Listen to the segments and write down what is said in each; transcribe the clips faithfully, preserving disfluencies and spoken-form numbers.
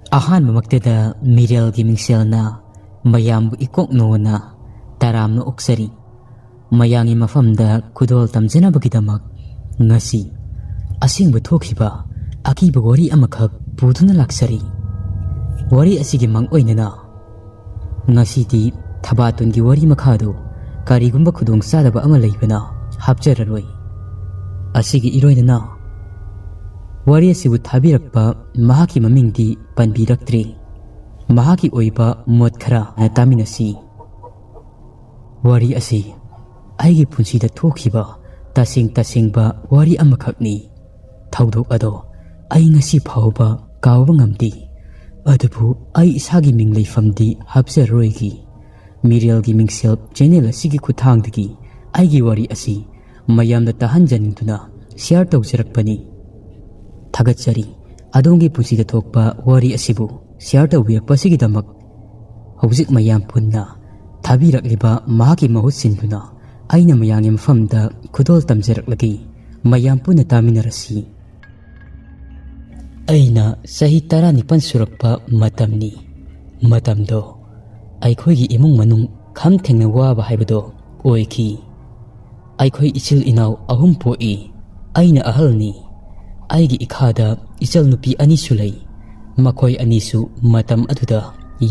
ꯑꯍꯥꯟꯕꯃꯛꯇꯗ ꯃꯤꯔꯦꯜꯒꯤ ꯃꯤꯡꯁꯦꯜꯅ ꯃꯌꯥꯝꯕꯨ ꯏꯀꯣꯛ ꯅꯣꯟꯅ ꯇꯔꯥꯝꯅ ꯑꯣꯛꯆꯔꯤ꯫ ꯃꯌꯥꯝꯒꯤ ꯃꯐꯝꯗ ꯈꯨꯗꯣꯜ ꯇꯝꯖꯅꯕꯒꯤꯗꯃꯛ ꯉꯁꯤ ꯑꯁꯦꯡꯕ ꯊꯣꯛꯈꯤꯕ ꯑꯀꯤꯕ ꯋꯥꯔꯤ ꯑꯃꯈꯛ ꯄꯨꯗꯨꯅ ꯂꯥꯛꯆꯔꯤ꯫ ꯋꯥꯔꯤ ꯑꯁꯤꯒꯤ ꯃꯪ ꯑꯣꯏꯅꯅ ꯉꯁꯤꯗꯤ ꯊꯕꯥꯇꯣꯟꯒꯤ ꯋꯥꯔꯤ ꯃꯈꯥꯗꯨ ꯀꯔꯤꯒꯨꯝꯕ ꯈꯨꯗꯣꯡꯆꯥꯗꯕ ꯑꯃ ꯂꯩꯕꯅ ꯍꯥꯞꯆꯔꯔꯣꯏ꯫ ꯑꯁꯤꯒꯤ ꯏꯔꯣꯏꯅꯅ ꯋꯥꯔꯤ ꯑꯁꯤꯕꯨ ꯊꯥꯕꯤꯔꯛꯄ ꯃꯍꯥꯛꯀꯤ ꯃꯃꯤꯡꯗꯤ ꯄꯟꯕꯤꯔꯛꯇ꯭ꯔꯤ꯫ ꯃꯍꯥꯛꯀꯤ ꯑꯣꯏꯕ ꯃꯣꯠ ꯈꯔ ꯇꯥꯃꯤꯟꯅꯁꯤ꯫ ꯋꯥꯔꯤ ꯑꯁꯤ ꯑꯩꯒꯤ ꯄꯨꯟꯁꯤꯗ ꯊꯣꯛꯈꯤꯕ ꯇꯁꯦꯡ ꯇꯁꯦꯡꯕ ꯋꯥꯔꯤ ꯑꯃꯈꯛꯅꯤ꯫ ꯊꯧꯗꯣꯛ ꯑꯗꯣ ꯑꯩ ꯉꯁꯤ ꯐꯥꯎꯕ ꯀꯥꯎꯕ ꯉꯝꯗꯦ꯫ ꯑꯗꯨꯕꯨ ꯑꯩ ꯏꯁꯥꯒꯤ ꯃꯤꯡ ꯂꯩꯐꯝꯗꯤ ꯍꯥꯞꯆꯔꯔꯣꯏꯒꯦ꯫ ꯃꯤꯔꯦꯜꯒꯤ ꯃꯤꯡꯁꯦꯜ ꯆꯦꯅꯦꯜ ꯑꯁꯤꯒꯤ ꯈꯨꯠꯊꯥꯡꯗꯒꯤ ꯑꯩꯒꯤ ꯋꯥꯔꯤ ꯑꯁꯤ ꯃꯌꯥꯝꯗ ꯇꯥꯍꯟꯖꯅꯤꯡꯗꯨꯅ ꯁꯤꯌꯥꯔ ꯇꯧꯖꯔꯛꯄꯅꯤ꯫ ꯊꯥꯒꯠꯆꯔꯤ꯫ ꯑꯗꯣꯝꯒꯤ ꯄꯨꯟꯁꯤꯗ ꯊꯣꯛꯄ ꯋꯥꯔꯤ ꯑꯁꯤꯕꯨ ꯁꯤꯌꯥꯔ ꯇꯧꯕꯤꯔꯛꯄ ꯑꯁꯤꯒꯤꯗꯃꯛ ꯍꯧꯖꯤꯛ ꯃꯌꯥꯝ ꯄꯨꯟꯅ ꯊꯥꯕꯤꯔꯛꯂꯤꯕ ꯃꯍꯥꯛꯀꯤ ꯃꯍꯨꯠ ꯁꯤꯟꯗꯨꯅ ꯑꯩꯅ ꯃꯌꯥꯝꯒꯤ ꯃꯐꯝꯗ ꯈꯨꯗꯣꯜ ꯇꯝꯖꯔꯛꯂꯒꯦ꯫ ꯃꯌꯥꯝ ꯄꯨꯟꯅ ꯇꯥꯃꯤꯟꯅꯔꯁꯤ꯫ ꯑꯩꯅ ꯆꯍꯤ ꯇꯔꯥꯅꯤꯄꯥꯜ ꯁꯨꯔꯛꯄ ꯃꯇꯝꯅꯤ꯫ ꯃꯇꯝꯗꯣ ꯑꯩꯈꯣꯏꯒꯤ ꯏꯃꯨꯡ ꯃꯅꯨꯡ ꯈꯝ ꯊꯦꯡꯅ ꯋꯥꯕ ꯍꯥꯏꯕꯗꯣ ꯑꯣꯏꯈꯤ꯫ ꯑꯩꯈꯣꯏ ꯏꯆꯤꯜ ꯏꯅꯥꯎ ꯑꯍꯨꯝ ꯄꯣꯛꯏ꯫ ꯑꯩꯅ ꯑꯍꯜꯅꯤ꯫ ꯑꯩꯒꯤ ꯏꯈꯥꯗ ꯏꯆꯜ ꯅꯨꯄꯤ ꯑꯅꯤꯁꯨ ꯂꯩ꯫ ꯃꯈꯣꯏ ꯑꯅꯤꯁꯨ ꯃꯇꯝ ꯑꯗꯨꯗ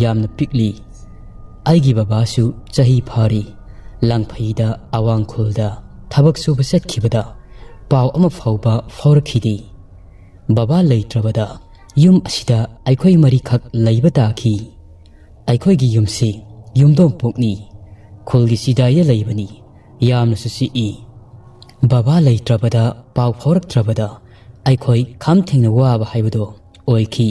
ꯌꯥꯝꯅ ꯄꯤꯛꯂꯤ꯫ ꯑꯩꯒꯤ ꯕꯕꯥꯁꯨ ꯆꯍꯤ ꯐꯥꯔꯤ꯫ ꯂꯥꯡꯐꯩꯗ ꯑꯋꯥꯡ ꯈꯨꯜꯗ ꯊꯕꯛ ꯁꯨꯕ ꯆꯠꯈꯤꯕꯗ ꯄꯥꯎ ꯑꯃ ꯐꯥꯎꯕ ꯐꯥꯎꯔꯛꯈꯤꯗꯦ꯫ ꯕꯕꯥ ꯂꯩꯇ꯭ꯔꯕꯗ ꯌꯨꯝ ꯑꯁꯤꯗ ꯑꯩꯈꯣꯏ ꯃꯔꯤꯈꯛ ꯂꯩꯕ ꯇꯥꯈꯤ꯫ ꯑꯩꯈꯣꯏꯒꯤ ꯌꯨꯝꯁꯤ ꯌꯨꯝꯗꯣꯡꯄꯣꯛꯅꯤ꯫ ꯈꯨꯜꯒꯤ ꯆꯤꯗꯥꯏꯗ ꯂꯩꯕꯅꯤ꯫ ꯌꯥꯝꯅꯁꯨ ꯆꯤꯛꯏ꯫ ꯕꯕꯥ ꯂꯩꯇ꯭ꯔꯕꯗ, ꯄꯥꯎ ꯐꯥꯎꯔꯛꯇ꯭ꯔꯕꯗ ꯑꯩꯈꯣꯏ ꯈꯝ ꯊꯦꯡꯅ ꯋꯥꯕ ꯍꯥꯏꯕꯗꯣ ꯑꯣꯏꯈꯤ꯫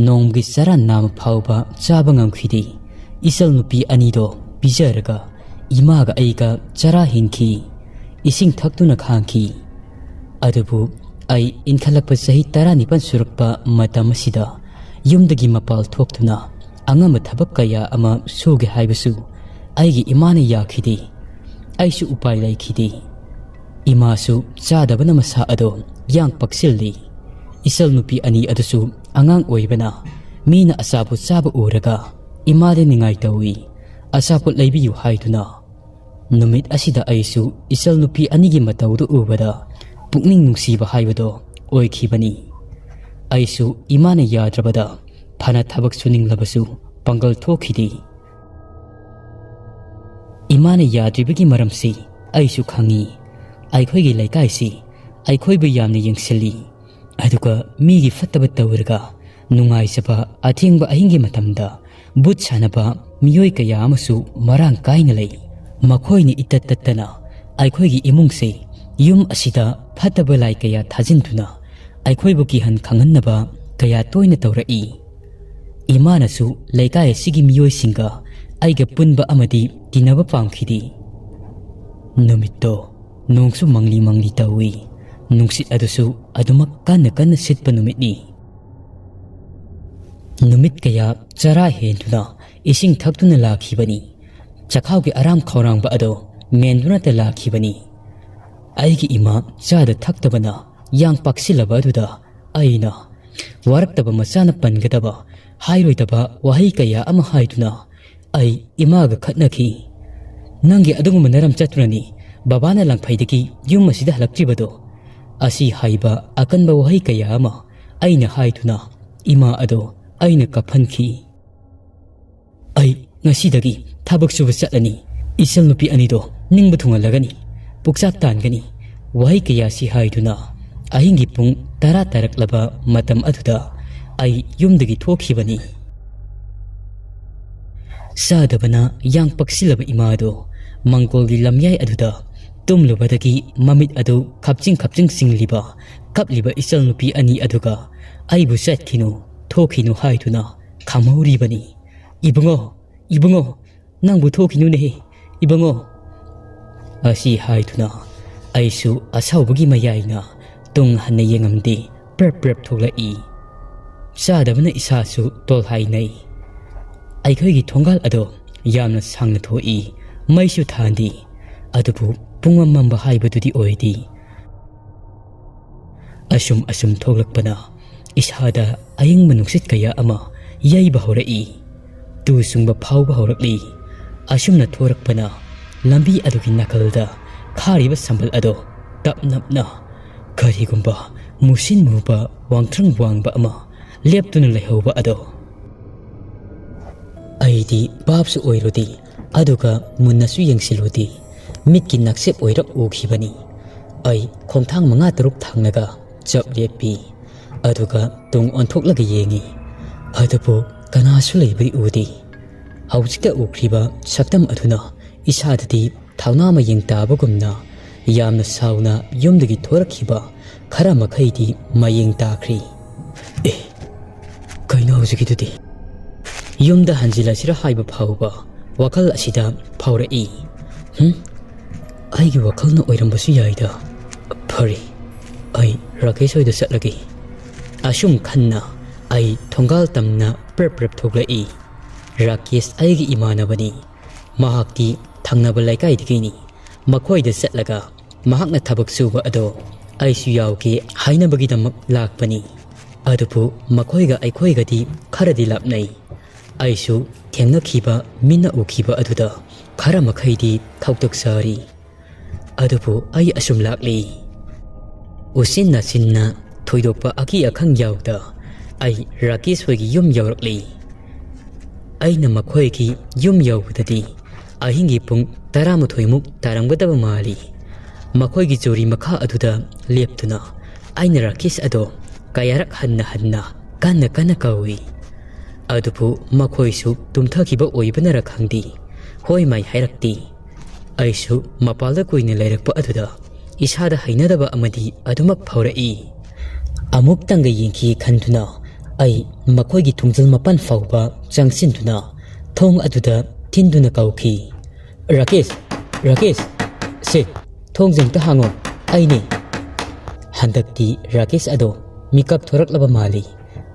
ꯅꯣꯡꯃꯒꯤ ꯆꯔꯥ ꯅꯥꯝꯃ ꯐꯥꯎꯕ ꯆꯥꯕ ꯉꯝꯈꯤꯗꯦ꯫ ꯏꯆꯜ ꯅꯨꯄꯤ ꯑꯅꯤꯗꯣ ꯄꯤꯖꯔꯒ ꯏꯃꯥꯒ ꯑꯩꯒ ꯆꯔꯥ ꯍꯤꯡꯈꯤ꯫ ꯏꯁꯤꯡ ꯊꯛꯇꯨꯅ ꯈꯥꯡꯈꯤ꯫ ꯑꯗꯨꯕꯨ ꯑꯩ ꯏꯟꯈꯠꯂꯛꯄ ꯆꯍꯤ ꯇꯔꯥꯅꯤꯄꯥꯜ ꯁꯨꯔꯛꯄ ꯃꯇꯝ ꯑꯁꯤꯗ ꯌꯨꯝꯗꯒꯤ ꯃꯄꯥꯜ ꯊꯣꯛꯇꯨꯅ ꯑꯉꯝꯕ ꯊꯕꯛ ꯀꯌꯥ ꯑꯃ ꯁꯨꯒꯦ ꯍꯥꯏꯕꯁꯨ ꯑꯩꯒꯤ ꯏꯃꯥꯅ ꯌꯥꯈꯤꯗꯦ꯫ ꯑꯩꯁꯨ ꯎꯄꯥꯏ ꯂꯩꯈꯤꯗꯦ꯫ ꯏꯃꯥꯁꯨ ꯆꯥꯗꯕꯅ ꯃꯁꯥ ꯑꯗꯣ ꯌꯥꯡ ꯄꯛꯁꯤꯜꯂꯤ꯫ ꯏꯆꯜ ꯅꯨꯄꯤ ꯑꯅꯤ ꯑꯗꯨꯁꯨ ꯑꯉꯥꯡ ꯑꯣꯏꯕꯅ ꯃꯤꯅ ꯑꯆꯥꯄꯣꯠ ꯆꯥꯕ ꯎꯔꯒ ꯏꯃꯥꯗ ꯅꯤꯡꯉꯥꯏ ꯇꯧꯏ, "ꯑꯆꯥꯄꯣꯠ ꯂꯩꯕꯤꯌꯨ" ꯍꯥꯏꯗꯨꯅ꯫ ꯅꯨꯃꯤꯠ ꯑꯁꯤꯗ ꯑꯩꯁꯨ ꯏꯆꯜ ꯅꯨꯄꯤ ꯑꯅꯤꯒꯤ ꯃꯇꯧꯗꯨ ꯎꯕꯗ ꯄꯨꯛꯅꯤꯡ ꯅꯨꯡꯁꯤꯕ ꯍꯥꯏꯕꯗꯣ ꯑꯣꯏꯈꯤꯕꯅꯤ꯫ ꯑꯩꯁꯨ ꯏꯃꯥꯅ ꯌꯥꯗ꯭ꯔꯕꯗ ꯐꯅ ꯊꯕꯛ ꯁꯨꯅꯤꯡꯂꯕꯁꯨ ꯄꯥꯡꯒꯜ ꯊꯣꯛꯈꯤꯗꯦ꯫ ꯏꯃꯥꯅ ꯌꯥꯗ꯭ꯔꯤꯕꯒꯤ ꯃꯔꯝꯁꯤ ꯑꯩꯁꯨ ꯈꯪꯏ꯫ ꯑꯩꯈꯣꯏꯒꯤ ꯂꯩꯀꯥꯏꯁꯤ ꯑꯩꯈꯣꯏꯕꯨ ꯌꯥꯝꯅ ꯌꯦꯡꯁꯤꯜꯂꯤ꯫ ꯑꯗꯨꯒ ꯃꯤꯒꯤ ꯐꯠꯇꯕ ꯇꯧꯔꯒ ꯅꯨꯡꯉꯥꯏꯖꯕ ꯑꯊꯦꯡꯕ ꯑꯍꯤꯡꯒꯤ ꯃꯇꯝꯗ ꯚꯨꯠ ꯁꯥꯟꯅꯕ ꯃꯤꯑꯣꯏ ꯀꯌꯥ ꯑꯃꯁꯨ ꯃꯔꯥꯡ ꯀꯥꯏꯅ ꯂꯩ꯫ ꯃꯈꯣꯏꯅ ꯏꯇꯠ ꯇꯠꯇꯅ ꯑꯩꯈꯣꯏꯒꯤ ꯏꯃꯨꯡꯁꯦ, ꯌꯨꯝ ꯑꯁꯤꯗ ꯐꯠꯇꯕ ꯂꯥꯏ ꯀꯌꯥ ꯊꯥꯖꯤꯟꯗꯨꯅ ꯑꯩꯈꯣꯏꯕꯨ ꯀꯤꯍꯟ ꯈꯪꯍꯟꯅꯕ ꯀꯌꯥ ꯇꯣꯏꯅ ꯇꯧꯔꯛꯏ꯫ ꯏꯃꯥꯅꯁꯨ ꯂꯩꯀꯥꯏ ꯑꯁꯤꯒꯤ ꯃꯤꯑꯣꯏꯁꯤꯡꯒ ꯑꯩꯒ ꯄꯨꯟꯕ ꯑꯃꯗꯤ ꯇꯤꯟꯅꯕ ꯄꯥꯝꯈꯤꯗꯦ꯫ ꯅꯨꯃꯤꯠꯇꯣ ꯅꯣꯡꯁꯨ ꯃꯪꯂꯤ ꯃꯪꯂꯤ ꯇꯧꯏ꯫ ꯅꯨꯡꯁꯤꯠ ꯑꯗꯨꯁꯨ ꯑꯗꯨꯃꯛ ꯀꯟꯅ ꯀꯟꯅ ꯁꯤꯠꯄ ꯅꯨꯃꯤꯠꯅꯤ꯫ ꯅꯨꯃꯤꯠ ꯀꯌꯥ ꯆꯔꯥ ꯍꯦꯟꯗꯨꯅ ꯏꯁꯤꯡ ꯊꯛꯇꯨꯅ ꯂꯥꯛꯈꯤꯕꯅꯤ꯫ ꯆꯈꯥꯎꯒꯤ ꯑꯔꯥꯝ ꯈꯧꯔꯥꯡꯕ ꯑꯗꯣ ꯃꯦꯟꯗꯨꯅꯇ ꯂꯥꯛꯈꯤꯕꯅꯤ꯫ ꯑꯩꯒꯤ ꯏꯃꯥ ꯆꯥꯗ ꯊꯛꯇꯕꯅ ꯌꯥꯡ ꯄꯥꯛꯁꯤꯜꯂꯕ ꯑꯗꯨꯗ ꯑꯩꯅ ꯋꯥꯔꯛꯇꯕ ꯃꯆꯥꯅ ꯄꯟꯒꯗꯕ ꯍꯥꯏꯔꯣꯏꯗꯕ ꯋꯥꯍꯩ ꯀꯌꯥ ꯑꯃ ꯍꯥꯏꯗꯨꯅ ꯑꯩ ꯏꯃꯥꯒ ꯈꯠꯅꯈꯤ꯫ "ꯅꯪꯒꯤ ꯑꯗꯨꯒꯨꯝꯕ ꯅꯔꯝ ꯆꯠꯇꯨꯅꯅꯤ ꯕꯕꯥꯅ ꯂꯪꯐꯩꯗꯒꯤ ꯌꯨꯝ ꯑꯁꯤꯗ ꯍꯜꯂꯛꯇ꯭ꯔꯤꯕꯗꯣ"꯫ ꯑꯁꯤ ꯍꯥꯏꯕ ꯑꯀꯟꯕ ꯋꯥꯍꯩ ꯀꯌꯥ ꯑꯃ ꯑꯩꯅ ꯍꯥꯏꯗꯨꯅ ꯏꯃꯥ ꯑꯗꯣ ꯑꯩꯅ ꯀꯞꯍꯟꯈꯤ꯫ "ꯑꯩ ꯉꯁꯤꯗꯒꯤ ꯊꯕꯛ ꯁꯨꯕ ꯆꯠꯂꯅꯤ꯫ ꯏꯆꯜ ꯅꯨꯄꯤ ꯑꯅꯤꯗꯣ ꯅꯤꯡꯕ ꯊꯨꯡꯍꯜꯂꯒꯅꯤ, ꯄꯨꯛꯆꯥꯛ ꯇꯥꯟꯒꯅꯤ"꯫ ꯋꯥꯍꯩ ꯀꯌꯥꯁꯤ ꯍꯥꯏꯗꯨꯅ ꯑꯍꯤꯡꯒꯤ ꯄꯨꯡ ꯇꯔꯥ ꯇꯥꯔꯛꯂꯕ ꯃꯇꯝ ꯑꯗꯨꯗ ꯑꯩ ꯌꯨꯝꯗꯒꯤ ꯊꯣꯛꯈꯤꯕꯅꯤ꯫ ꯆꯥꯗꯕꯅ ꯌꯥꯡ ꯄꯛꯁꯤꯜꯂꯕ ꯏꯃꯥꯗꯣ ꯃꯪꯒꯣꯜꯒꯤ ꯂꯝꯌꯥꯏ ꯑꯗꯨꯗ ꯇꯨꯝꯂꯨꯕꯗꯒꯤ ꯃꯃꯤꯠ ꯑꯗꯨ ꯈꯞꯆꯤꯡ ꯈꯞꯆꯤꯡ ꯆꯤꯡꯂꯤꯕ ꯀꯞꯂꯤꯕ ꯏꯆꯜ ꯅꯨꯄꯤ ꯑꯅꯤ ꯑꯗꯨꯒ ꯑꯩꯕꯨ "ꯆꯠꯈꯤꯅꯨ, ꯊꯣꯛꯈꯤꯅꯨ" ꯍꯥꯏꯗꯨꯅ ꯈꯥꯝꯍꯧꯔꯤꯕꯅꯤ꯫ "ꯏꯕꯨꯡꯉꯣ, ꯏꯕꯨꯡꯉꯣ, ꯅꯪꯕꯨ ꯊꯣꯛꯈꯤꯅꯨꯅꯦꯍꯦ, ꯏꯕꯨꯡꯉꯣ"꯫ ꯑꯁꯤ ꯍꯥꯏꯗꯨꯅ ꯑꯩꯁꯨ ꯑꯁꯥꯎꯕꯒꯤ ꯃꯌꯥꯏꯅ ꯇꯨꯡ ꯍꯟꯅ ꯌꯦꯡꯉꯝꯗꯦ꯫ ꯄ꯭ꯔꯞ ꯄ꯭ꯔꯞ ꯊꯣꯛꯂꯛꯏ꯫ ꯆꯥꯗꯕꯅ ꯏꯁꯥꯁꯨ ꯇꯣꯜꯍꯥꯏꯅꯩ꯫ ꯑꯩꯈꯣꯏꯒꯤ ꯊꯣꯡꯒꯥꯜ ꯑꯗꯣ ꯌꯥꯝꯅ ꯁꯥꯡꯅ ꯊꯣꯛꯏ꯫ ꯃꯩꯁꯨ ꯊꯥꯟꯗꯦ꯫ ꯑꯗꯨꯕꯨ ꯄꯨꯡꯃꯝ ꯃꯝꯕ ꯍꯥꯏꯕꯗꯨꯗꯤ ꯑꯣꯏꯗꯦ꯫ ꯑꯁꯨꯝ ꯑꯁꯨꯝ ꯊꯣꯛꯂꯛꯄꯅ ꯏꯁꯥꯗ ꯑꯏꯪꯕ ꯅꯨꯡꯁꯤꯠ ꯀꯌꯥ ꯑꯃ ꯌꯩꯕ ꯍꯧꯔꯛꯏ꯫ ꯇꯨ ꯆꯨꯡꯕ ꯐꯥꯎꯕ ꯍꯧꯔꯛꯂꯤ꯫ ꯑꯁꯨꯝꯅ ꯊꯣꯔꯛꯄꯅ ꯂꯝꯕꯤ ꯑꯗꯨꯒꯤ ꯅꯥꯀꯜꯗ ꯈꯥꯔꯤꯕ ꯁꯝꯕꯜ ꯑꯗꯣ ꯇꯞ ꯅꯞꯅ ꯀꯔꯤꯒꯨꯝꯕ ꯃꯨꯁꯤꯟ ꯃꯨꯕ ꯋꯥꯡꯊ꯭ꯔꯪ ꯋꯥꯡꯕ ꯑꯃ ꯂꯦꯞꯇꯨꯅ ꯂꯩꯍꯧꯕ ꯑꯗꯣ꯫ ꯑꯩꯗꯤ ꯚꯥꯞꯁꯨ ꯑꯣꯏꯔꯨꯗꯦ, ꯑꯗꯨꯒ ꯃꯨꯟꯅꯁꯨ ꯌꯦꯡꯁꯤꯜꯂꯨꯗꯦ꯫ ꯃꯤꯠꯀꯤ ꯅꯛꯁꯦꯞ ꯑꯣꯏꯔꯞ ꯎꯈꯤꯕꯅꯤ꯫ ꯑꯩ ꯈꯣꯡꯊꯥꯡ ꯃꯉꯥ ꯇꯔꯨꯛ ꯊꯥꯡꯂꯒ ꯆꯞ ꯂꯦꯞꯄꯤ꯫ ꯑꯗꯨꯒ ꯇꯨꯡ ꯑꯣꯟꯊꯣꯛꯂꯒ ꯌꯦꯡꯉꯤ꯫ ꯑꯗꯨꯕꯨ ꯀꯅꯥꯁꯨ ꯂꯩꯕꯗꯤ ꯎꯗꯦ꯫ ꯍꯧꯖꯤꯛꯇ ꯎꯈ꯭ꯔꯤꯕ ꯁꯛꯇꯝ ꯑꯗꯨꯅ ꯏꯁꯥꯗꯗꯤ ꯊꯧꯅꯥ ꯃꯌꯦꯡ ꯇꯥꯕꯒꯨꯝꯅ ꯌꯥꯝꯅ ꯁꯥꯎꯅ ꯌꯨꯝꯗꯒꯤ ꯊꯣꯔꯛꯈꯤꯕ ꯈꯔ ꯃꯈꯩꯗꯤ ꯃꯌꯦꯡ ꯇꯥꯈ꯭ꯔꯤ꯫ ꯑꯦ, ꯀꯩꯅꯣ ꯍꯧꯖꯤꯛꯀꯤꯗꯨꯗꯤ? ꯌꯨꯝꯗ ꯍꯟꯖꯤꯜꯂꯁꯤꯔ ꯍꯥꯏꯕ ꯐꯥꯎꯕ ꯋꯥꯈꯜ ꯑꯁꯤꯗ ꯐꯥꯎꯔꯛꯏ꯫ ꯍꯨꯝ? ꯑꯩꯒꯤ ꯋꯥꯈꯜꯅ ꯑꯣꯏꯔꯝꯕꯁꯨ ꯌꯥꯏꯗ꯫ ꯐꯔꯦ, ꯑꯩ ꯔꯥꯀꯦꯁ ꯍꯣꯏꯗ ꯆꯠꯂꯒꯦ꯫ ꯑꯁꯨꯝ ꯈꯟꯅ ꯑꯩ ꯊꯣꯡꯒꯥꯜ ꯇꯝꯅ ꯄ꯭ꯔꯞ ꯄ꯭ꯔꯞ ꯊꯣꯛꯂꯛꯏ꯫ ꯔꯥꯀꯦꯁ ꯑꯩꯒꯤ ꯏꯃꯥꯟꯅꯕꯅꯤ꯫ ꯃꯍꯥꯛꯇꯤ ꯊꯪꯅꯕ ꯂꯩꯀꯥꯏꯗꯒꯤꯅꯤ꯫ ꯃꯈꯣꯏꯗ ꯆꯠꯂꯒ ꯃꯍꯥꯛꯅ ꯊꯕꯛ ꯁꯨꯕ ꯑꯗꯣ ꯑꯩꯁꯨ ꯌꯥꯎꯒꯦ ꯍꯥꯏꯅꯕꯒꯤꯗꯃꯛ ꯂꯥꯛꯄꯅꯤ꯫ ꯑꯗꯨꯕꯨ ꯃꯈꯣꯏꯒ ꯑꯩꯈꯣꯏꯒꯗꯤ ꯈꯔꯗꯤ ꯂꯥꯞꯅꯩ꯫ ꯑꯩꯁꯨ ꯊꯦꯡꯅꯈꯤꯕ, ꯃꯤꯠꯅ ꯎꯈꯤꯕ ꯑꯗꯨꯗ ꯈꯔ ꯃꯈꯩꯗꯤ ꯊꯧꯗꯣꯛꯆꯔꯤ꯫ ꯑꯗꯨꯕꯨ ꯑꯩ ꯑꯁꯨꯝ ꯂꯥꯛꯂꯤ꯫ ꯎꯆꯤꯟ ꯅꯥꯆꯤꯟꯅ ꯊꯣꯏꯗꯣꯛꯄ ꯑꯀꯤ ꯑꯈꯪ ꯌꯥꯎꯗ ꯑꯩ ꯔꯥꯀꯦꯁ ꯍꯣꯏꯒꯤ ꯌꯨꯝ ꯌꯧꯔꯛꯂꯤ꯫ ꯑꯩꯅ ꯃꯈꯣꯏꯒꯤ ꯌꯨꯝ ꯌꯧꯕꯗꯗꯤ ꯑꯍꯤꯡꯒꯤ ꯄꯨꯡ ꯇꯔꯥꯃꯥꯊꯣꯏꯃꯨꯛ ꯇꯥꯔꯝꯒꯗꯕ ꯃꯥꯜꯂꯤ꯫ ꯃꯈꯣꯏꯒꯤ ꯆꯧꯔꯤ ꯃꯈꯥ ꯑꯗꯨꯗ ꯂꯦꯞꯇꯨꯅ ꯑꯩꯅ ꯔꯥꯀꯦꯁ ꯑꯗꯣ ꯀꯌꯥꯔꯛ ꯍꯟꯅ ꯍꯟꯅ ꯀꯟꯅ ꯀꯟꯅ ꯀꯧꯏ꯫ ꯑꯗꯨꯕꯨ ꯃꯈꯣꯏꯁꯨ ꯇꯨꯝꯊꯈꯤꯕ ꯑꯣꯏꯕꯅꯔ ꯈꯪꯗꯦ, ꯍꯣꯏ ꯃꯥꯏ ꯍꯥꯏꯔꯛꯇꯦ꯫ ꯑꯩꯁꯨ ꯃꯄꯥꯜꯗ ꯀꯨꯏꯅ ꯂꯩꯔꯛꯄ ꯑꯗꯨꯗ ꯏꯁꯥꯗ ꯍꯩꯅꯗꯕ ꯑꯃꯗꯤ ꯑꯗꯨꯃꯛ ꯐꯥꯎꯔꯛꯏ꯫ ꯑꯃꯨꯛꯇꯪꯒ ꯌꯦꯡꯈꯤ ꯈꯟꯗꯨꯅ ꯑꯩ ꯃꯈꯣꯏꯒꯤ ꯊꯣꯡꯖꯤꯜ ꯃꯄꯥꯟ ꯐꯥꯎꯕ ꯆꯪꯁꯤꯟꯗꯨꯅ ꯊꯣꯡ ꯑꯗꯨꯗ ꯊꯤꯟꯗꯨꯅ ꯀꯧꯈꯤ, "ꯔꯥꯀꯦꯁ! ꯔꯥꯀꯦꯁ! ꯁꯦ, ꯊꯣꯡꯁꯦ ꯑꯝꯇ ꯍꯥꯡꯉꯣ, ꯑꯩꯅꯦ!" ꯍꯟꯗꯛꯇꯤ ꯔꯥꯀꯦꯁ ꯑꯗꯣ ꯃꯤꯀꯞ ꯊꯣꯔꯛꯂꯕ ꯃꯥꯜꯂꯤ꯫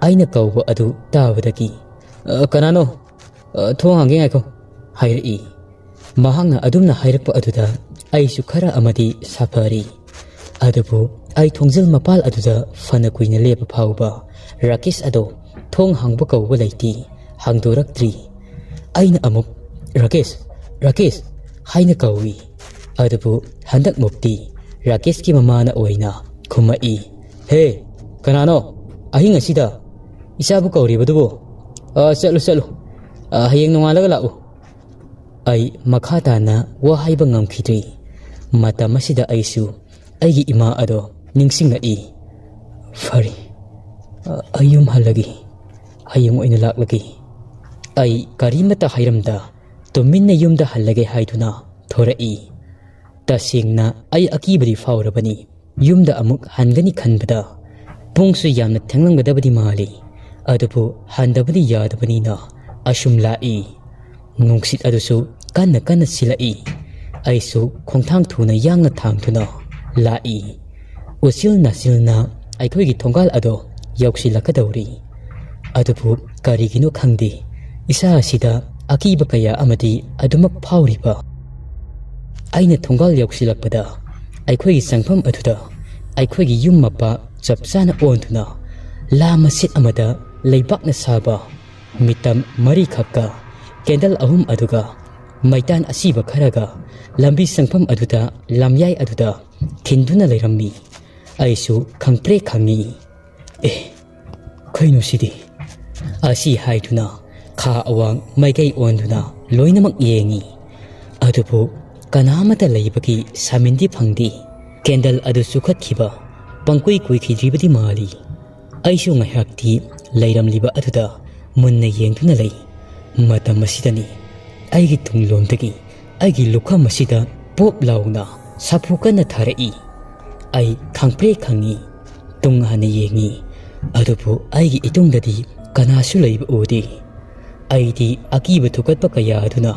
ꯑꯩꯅ ꯀꯧꯕ ꯑꯗꯨ ꯇꯥꯕꯗꯒꯤ, "ꯑ, ꯀꯅꯥꯅꯣ? ꯑ, ꯊꯣꯡ ꯍꯥꯡꯒꯦ ꯉꯥꯏꯈꯣ," ꯍꯥꯏꯔꯛꯏ꯫ ꯃꯍꯥꯛꯅ ꯑꯗꯨꯝꯅ ꯍꯥꯏꯔꯛꯄ ꯑꯗꯨꯗ ꯑꯩꯁꯨ ꯈꯔ ꯑꯃꯗꯤ ꯁꯥꯐꯔꯤ꯫ ꯑꯗꯨꯕꯨ ꯑꯩ ꯊꯣꯡꯖꯤꯜ ꯃꯄꯥꯜ ꯑꯗꯨꯗ ꯐꯅ ꯀꯨꯏꯅ ꯂꯦꯞꯄ ꯐꯥꯎꯕ ꯔꯥꯀꯦꯁ ꯑꯗꯣ ꯊꯣꯡ ꯍꯥꯡꯕ ꯀꯧꯕ ꯂꯩꯇꯦ, ꯍꯥꯡꯗꯣꯔꯛꯇ꯭ꯔꯤ꯫ ꯑꯩꯅ ꯑꯃꯨꯛ, "ꯔꯥꯀꯦꯁ, ꯔꯥꯀꯦꯁ" ꯍꯥꯏꯅ ꯀꯧꯏ꯫ ꯑꯗꯨꯕꯨ ꯍꯟꯗꯛꯃꯨꯛꯇꯤ ꯔꯥꯀꯦꯁꯀꯤ ꯃꯃꯥꯅ ꯑꯣꯏꯅ ꯈꯨꯝꯃꯛꯏ, "ꯍꯦ, ꯀꯅꯥꯅꯣ ꯑꯍꯤꯡ ꯑꯁꯤꯗ ꯏꯆꯥꯕꯨ ꯀꯧꯔꯤꯕꯗꯨꯕꯨ? ꯑ, ꯆꯠꯂꯨ, ꯆꯠꯂꯨ꯫ ꯑ, ꯍꯌꯦꯡ ꯅꯣꯡꯉꯥꯜꯂꯒ ꯂꯥꯛꯎ꯫" ꯑꯩ ꯃꯈꯥ ꯇꯥꯅ ꯋꯥ ꯍꯥꯏꯕ ꯉꯝꯈꯤꯗ꯭ꯔꯤ꯫ ꯃꯇꯝ ꯑꯁꯤꯗ ꯑꯩꯁꯨ ꯑꯩꯒꯤ ꯏꯃꯥ ꯑꯗꯣ ꯅꯤꯡꯁꯤꯡꯂꯛꯏ꯫ "ꯐꯔꯦ, ꯑ, ꯑꯩ ꯌꯨꯝ ꯍꯜꯂꯒꯦ꯫ ꯍꯌꯦꯡ ꯑꯣꯏꯅ ꯂꯥꯛꯂꯒꯦ꯫" ꯑꯩ ꯀꯔꯤꯃꯠꯇ ꯍꯥꯏꯔꯝꯗ ꯇꯨꯃꯤꯟꯅ ꯌꯨꯝꯗ ꯍꯜꯂꯒꯦ ꯍꯥꯏꯗꯨꯅ ꯊꯣꯔꯛꯏ꯫ ꯇꯁꯦꯡꯅ ꯑꯩ ꯑꯀꯤꯕꯗꯤ ꯐꯥꯎꯔꯕꯅꯤ꯫ ꯌꯨꯝꯗ ꯑꯃꯨꯛ ꯍꯟꯒꯅꯤ ꯈꯟꯕꯗ ꯄꯨꯡꯁꯨ ꯌꯥꯝꯅ ꯊꯦꯡꯂꯝꯒꯗꯕꯗꯤ ꯃꯥꯜꯂꯤ꯫ ꯑꯗꯨꯕꯨ ꯍꯟꯗꯕꯗꯤ ꯌꯥꯗꯕꯅꯤꯅ ꯑꯁꯨꯝ ꯂꯥꯛꯏ꯫ ꯅꯨꯡꯁꯤꯠ ꯑꯗꯨꯁꯨ ꯀꯟꯅ ꯀꯟꯅ ꯁꯤꯜꯂꯛꯏ꯫ ꯑꯩꯁꯨ ꯈꯣꯡꯊꯥꯡ ꯊꯨꯅ ꯌꯥꯡꯅ ꯊꯥꯡꯗꯨꯅ ꯂꯥꯛꯏ꯫ ꯎꯆꯤꯜ ꯅꯥꯆꯤꯜꯅ ꯑꯩꯈꯣꯏꯒꯤ ꯊꯣꯡꯒꯥꯜ ꯑꯗꯣ ꯌꯧꯁꯤꯜꯂꯛꯀꯗꯧꯔꯤ꯫ ꯑꯗꯨꯕꯨ ꯀꯔꯤꯒꯤꯅꯣ ꯈꯪꯗꯦ, ꯏꯁꯥ ꯑꯁꯤꯗ ꯑꯀꯤꯕ ꯀꯌꯥ ꯑꯃꯗꯤ ꯑꯗꯨꯃꯛ ꯐꯥꯎꯔꯤꯕ꯫ ꯑꯩꯅ ꯊꯣꯡꯒꯥꯜ ꯌꯧꯁꯤꯜꯂꯛꯄꯗ ꯑꯩꯈꯣꯏꯒꯤ ꯆꯪꯐꯝ ꯑꯗꯨꯗ ꯑꯩꯈꯣꯏꯒꯤ ꯌꯨꯝ ꯃꯄꯥ ꯆꯞ ꯆꯥꯅ ꯑꯣꯟꯗꯨꯅ ꯂꯥ ꯃꯁꯤꯠ ꯑꯃꯗ ꯂꯩꯕꯥꯛꯅ ꯁꯥꯕ ꯃꯤꯇꯝ ꯃꯔꯤꯈꯛꯀ ꯀꯦꯟꯗꯜ ꯑꯍꯨꯝ ꯑꯗꯨꯒ ꯃꯩꯇꯥꯟ ꯑꯁꯤꯕ ꯈꯔꯒ ꯂꯝꯕꯤ ꯆꯪꯐꯝ ꯑꯗꯨꯗ ꯂꯝꯌꯥꯏ ꯑꯗꯨꯗ ꯈꯤꯟꯗꯨꯅ ꯂꯩꯔꯝꯃꯤ꯫ ꯑꯩꯁꯨ ꯈꯪꯄ꯭ꯔꯦꯛ ꯈꯪꯉꯤ꯫ "ꯑꯦ, ꯀꯩꯅꯣ ꯁꯤꯗꯤ?" ꯑꯁꯤ ꯍꯥꯏꯗꯨꯅ ꯈꯥ ꯑꯋꯥꯡ ꯃꯥꯏꯀꯩ ꯑꯣꯟꯗꯨꯅ ꯂꯣꯏꯅꯃꯛ ꯌꯦꯡꯉꯤ꯫ ꯑꯗꯨꯕꯨ ꯀꯅꯥ ꯑꯃꯠꯇ ꯂꯩꯕꯒꯤ ꯁꯥꯃꯤꯟꯗꯤ ꯐꯪꯗꯦ꯫ ꯀꯦꯟꯗꯜ ꯑꯗꯨ ꯆꯨꯈꯠꯈꯤꯕ ꯄꯪꯀꯨꯏ ꯀꯨꯏꯈꯤꯗ꯭ꯔꯤꯕꯗꯤ ꯃꯥꯜꯂꯤ꯫ ꯑꯩꯁꯨ ꯉꯥꯏꯍꯥꯛꯇꯤ ꯂꯩꯔꯝꯂꯤꯕ ꯑꯗꯨꯗ ꯃꯨꯟꯅ ꯌꯦꯡꯗꯨꯅ ꯂꯩ꯫ ꯃꯇꯝ ꯑꯁꯤꯗꯅꯤ ꯑꯩꯒꯤ ꯇꯨꯡꯂꯣꯝꯗꯒꯤ ꯑꯩꯒꯤ ꯂꯨꯈꯝ ꯑꯁꯤꯗ ꯄꯣꯞ ꯂꯥꯎꯅ ꯁꯥꯐꯨ ꯀꯟꯅ ꯊꯥꯔꯛꯏ꯫ ꯑꯩ ꯈꯪꯄ꯭ꯔꯦꯛ ꯈꯪꯉꯤ꯫ ꯇꯨꯡ ꯍꯟꯅ ꯌꯦꯡꯉꯤ, ꯑꯗꯨꯕꯨ ꯑꯩꯒꯤ ꯏꯇꯨꯡꯗꯗꯤ ꯀꯅꯥꯁꯨ ꯂꯩꯕ ꯎꯗꯦ꯫ ꯑꯩꯗꯤ ꯑꯀꯤꯕ ꯊꯨꯀꯠꯄ ꯀꯌꯥ ꯑꯗꯨꯅ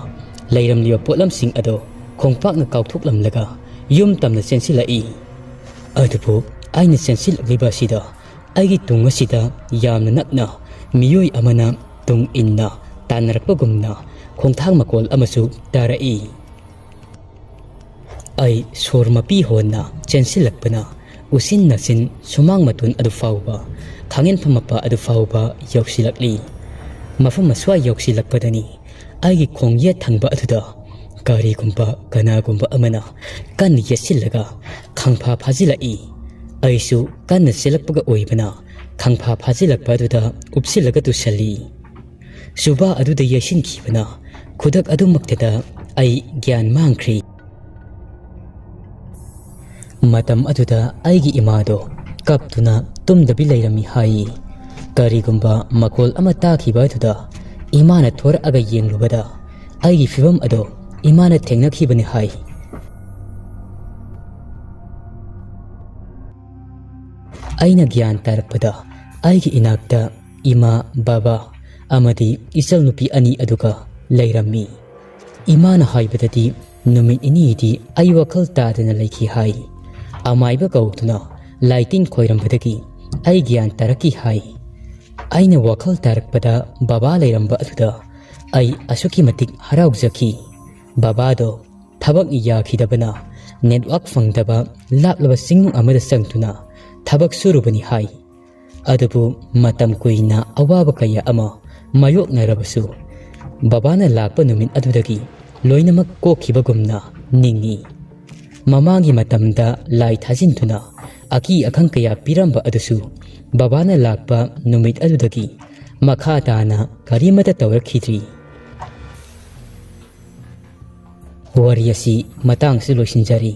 ꯂꯩꯔꯝꯂꯤꯕ ꯄꯣꯠꯂꯝꯁꯤꯡ ꯑꯗꯨ ꯈꯣꯡꯄꯥꯛꯅ ꯀꯥꯎꯊꯣꯛꯂꯝꯂꯒ ꯌꯨꯝ ꯇꯝꯅ ꯆꯦꯟꯁꯤꯜꯂꯛꯏ꯫ ꯑꯗꯨꯕꯨ ꯑꯩꯅ ꯆꯦꯟꯁꯤꯜꯂꯛꯂꯤꯕ ꯑꯁꯤꯗ ꯑꯩꯒꯤ ꯇꯨꯡ ꯑꯁꯤꯗ ꯌꯥꯝꯅ ꯅꯛꯅ ꯃꯤꯑꯣꯏ ꯑꯃꯅ ꯇꯨꯡ ꯏꯟꯅ ꯇꯥꯟꯅꯔꯛꯄꯒꯨꯝꯅ ꯈꯣꯡꯊꯥꯡ ꯃꯈꯣꯜ ꯑꯃꯁꯨ ꯇꯥꯔꯛꯏ꯫ ꯑꯩ ꯁꯣꯔ ꯃꯄꯤ ꯍꯣꯟꯅ ꯆꯦꯟꯁꯤꯜꯂꯛꯄꯅ ꯎꯆꯤꯟ ꯅꯥꯆꯤꯟ ꯁꯨꯃꯥꯡ ꯃꯇꯣꯟ ꯑꯗꯨ ꯐꯥꯎꯕ, ꯈꯥꯡꯉꯦꯟꯐꯝ ꯃꯄꯥ ꯑꯗꯨ ꯐꯥꯎꯕ ꯌꯧꯁꯤꯜꯂꯛꯂꯤ꯫ ꯃꯐꯝ ꯑꯁ꯭ꯋꯥꯏ ꯌꯧꯁꯤꯜꯂꯛꯄꯗꯅꯤ ꯑꯩꯒꯤ ꯈꯣꯡ ꯌꯦꯠ ꯊꯪꯕ ꯑꯗꯨꯗ ꯀꯔꯤꯒꯨꯝꯕ ꯀꯅꯥꯒꯨꯝꯕ ꯑꯃꯅ ꯀꯟꯅ ꯌꯦꯠꯁꯤꯜꯂꯒ ꯈꯪꯐꯥ ꯐꯥꯖꯤꯜꯂꯛꯏ꯫ ꯑꯩꯁꯨ ꯀꯟꯅ ꯆꯦꯜꯂꯛꯄꯒ ꯑꯣꯏꯕꯅ ꯈꯪꯐꯥ ꯐꯥꯖꯤꯜꯂꯛꯄ ꯑꯗꯨꯗ ꯎꯞꯁꯤꯜꯂꯒ ꯇꯨꯁꯜꯂꯤ꯫ ꯖꯨꯕꯥ ꯑꯗꯨꯗ ꯌꯩꯁꯤꯟꯈꯤꯕꯅ ꯈꯨꯗꯛ ꯑꯗꯨꯃꯛꯇꯗ ꯑꯩ ꯒ꯭ꯌꯥꯟ ꯃꯥꯡꯈ꯭ꯔꯦ꯫ ꯃꯇꯝ ꯑꯗꯨꯗ ꯑꯩꯒꯤ ꯏꯃꯥꯗꯣ ꯀꯞꯇꯨꯅ ꯇꯨꯝꯗꯕꯤ ꯂꯩꯔꯝꯃꯤ ꯍꯥꯏ꯫ ꯀꯔꯤꯒꯨꯝꯕ ꯃꯈꯣꯜ ꯑꯃ ꯇꯥꯈꯤꯕ ꯑꯗꯨꯗ ꯏꯃꯥꯅ ꯊꯣꯔꯛꯑꯒ ꯌꯦꯡꯂꯨꯕꯗ ꯑꯩꯒꯤ ꯐꯤꯕꯝ ꯑꯗꯣ ꯏꯃꯥꯅ ꯊꯦꯡꯅꯈꯤꯕꯅꯤ ꯍꯥꯏ꯫ ꯑꯩꯅ ꯒ꯭ꯌꯥꯟ ꯇꯥꯔꯛꯄꯗ ꯑꯩꯒꯤ ꯏꯅꯥꯛꯇ ꯏꯃꯥ, ꯕꯥꯕꯥ ꯑꯃꯗꯤ ꯏꯆꯜ ꯅꯨꯄꯤ ꯑꯅꯤ ꯑꯗꯨꯒ ꯂꯩꯔꯝꯃꯤ꯫ ꯏꯃꯥꯅ ꯍꯥꯏꯕꯗꯗꯤ ꯅꯨꯃꯤꯠ ꯅꯤꯅꯤꯗꯤ ꯑꯩ ꯋꯥꯈꯜ ꯇꯥꯗꯅ ꯂꯩꯈꯤ ꯍꯥꯏ꯫ ꯑꯃꯥꯏꯕ ꯀꯧꯗꯨꯅ ꯂꯥꯏꯇꯤꯟ ꯈꯣꯏꯔꯝꯕꯗꯒꯤ ꯑꯩ ꯒ꯭ꯌꯥꯟ ꯇꯥꯔꯛꯈꯤ ꯍꯥꯏ꯫ ꯑꯩꯅ ꯋꯥꯈꯜ ꯇꯥꯔꯛꯄꯗ ꯕꯥꯕꯥ ꯂꯩꯔꯝꯕ ꯑꯗꯨꯗ ꯑꯩ ꯑꯁꯨꯛꯀꯤ ꯃꯇꯤꯛ ꯍꯔꯥꯎꯖꯈꯤ꯫ ꯕꯥꯕꯥꯗꯣ ꯊꯕꯛ ꯌꯥꯈꯤꯗꯕꯅ ꯅꯦꯠꯋꯥꯛ ꯐꯪꯗꯕ ꯂꯥꯞꯂꯕ ꯆꯤꯡꯅꯨꯡ ꯑꯃꯗ ꯆꯪꯗꯨꯅ ꯊꯕꯛ ꯁꯨꯔꯨꯕꯅꯤ ꯍꯥꯏ꯫ ꯑꯗꯨꯕꯨ ꯃꯇꯝ ꯀꯨꯏꯅ ꯑꯋꯥꯕ ꯀꯌꯥ ꯑꯃ ꯃꯥꯌꯣꯛꯅꯔꯕꯁꯨ, ꯕꯕꯥꯅ ꯂꯥꯛꯄ ꯅꯨꯃꯤꯠ ꯑꯗꯨꯗꯒꯤ ꯂꯣꯏꯅꯃꯛ ꯀꯣꯛꯈꯤꯕꯒꯨꯝꯅ ꯅꯤꯡꯏ꯫ ꯃꯃꯥꯡꯒꯤ ꯃꯇꯝꯗ ꯂꯥꯏ ꯊꯥꯖꯤꯟꯗꯨꯅ ꯑꯀꯤ ꯑꯈꯪ ꯀꯌꯥ ꯄꯤꯔꯝꯕ ꯑꯗꯨꯁꯨ ꯕꯕꯥꯅ ꯂꯥꯛꯄ ꯅꯨꯃꯤꯠ ꯑꯗꯨꯗꯒꯤ ꯃꯈꯥ ꯇꯥꯅ ꯀꯔꯤꯃꯠꯇ ꯇꯧꯔꯛꯈꯤꯗ꯭ꯔꯤ꯫ ꯋꯥꯔꯤ ꯑꯁꯤ ꯃꯇꯥꯡꯁꯤ ꯂꯣꯏꯁꯤꯟꯖꯔꯤ꯫